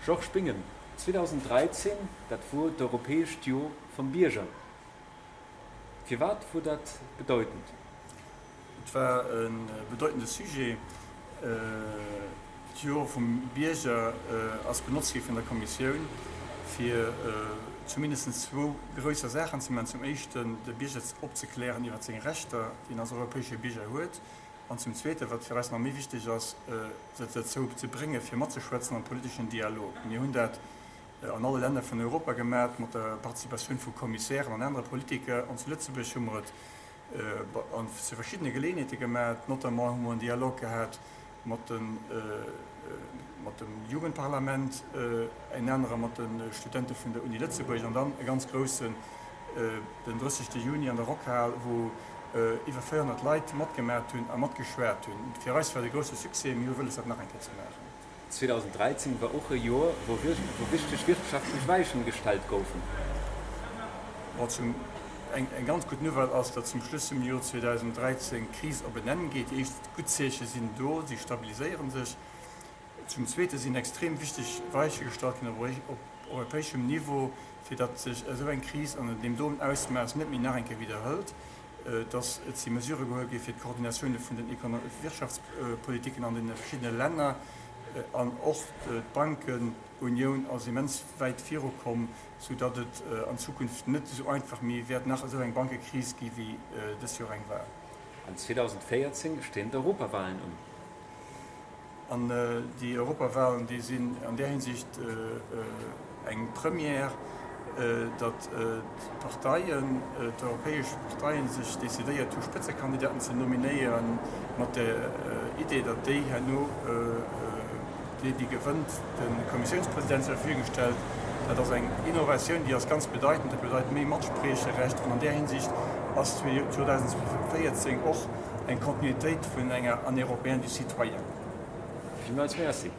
Georges Bingen, 2013, dat wor d'europäescht Jor vum Bierger. Firwat wor dat bedeutend? Et war e bedeutende Sujet. D'Jor vum Bierger ass benotzt gi vun der Kommissioun, fir zumindest zwou grousser Saachen ze maachen. Zum Éischten de Bierger opzeklären iwwer seng Rechter, déi en als europäesche Bierger huet. An zum Zweeten, wat fir eis nach méi wichteg ass, se dozou ze bréngen, fir matzeschwätzen am politeschen Dialog. Mir hunn dat an alle Länner vun Europa gemat, mat der Participatioun vu Kommissären an anere Politiker. An zu Lëtzebuerg hu mer et zu verschiddene Geleeënheete gemat. Notamment hu mer en Dialog gehat mat dem Jugendparlament, en anere mat de Studente vun der Uni Lëtzebuerg an dann e ganz groussen den 30 Juni an der Rockhal, wou iwwer 400 Leit matgemat hunn a matgeschwat hunn. Fir eis war et e grousse Succès. Mir hu wëlles, dat nach eng Kéier ze maachen. 2013 war och e Joer, wou wichteg wirtschaftlech Weichen gestellt goufen. Bon, zum eng ganz gutt Nouvelle ass, datt zum Schluss vum Joer 2013 d'Kris op en Enn geet. Déi éischt gutt Zeeche sinn do, si stabiliséiere sech. Zum Zweete sinn extrem wichteg Weiche gestallt ginn op europäeschem Niveau, fir datt sech esou eng Kris an deem doen Ausmaass net méi nach eng Kéier widderhëlt. Datt et si Mesurë geholl gi fir d'Koordinatioune vun den Wirtschaftspolitiken an deene verschiddene Länner an och d'Bankenunioun ass immens wäit virukomm, sou datt et an Zukunft net esou einfach méi wäert nach esou eng Bankekris gi wéi dës Joer eng war. An 2014 stinn d'Europawahlen un. An déi Europawahlen, déi sinn an där Hinsicht eng Première, datt d'Parteien, d'europäesch Parteien sech decidéiert hu Spëtzekandidaten ze nominéieren, mat der Idee, datt déi herno, déi déi gewënnt, de Kommissiounspresident zur Verfügung stellt. Dat ass eng Innovatioun, déi ass ganz bedeitend. Dat bedeit méi Matspriecherecht. An an där Hinsicht ass 2014 och eng Kontinuitéit vun enger Année européenne du citoyen. Villmools Merci.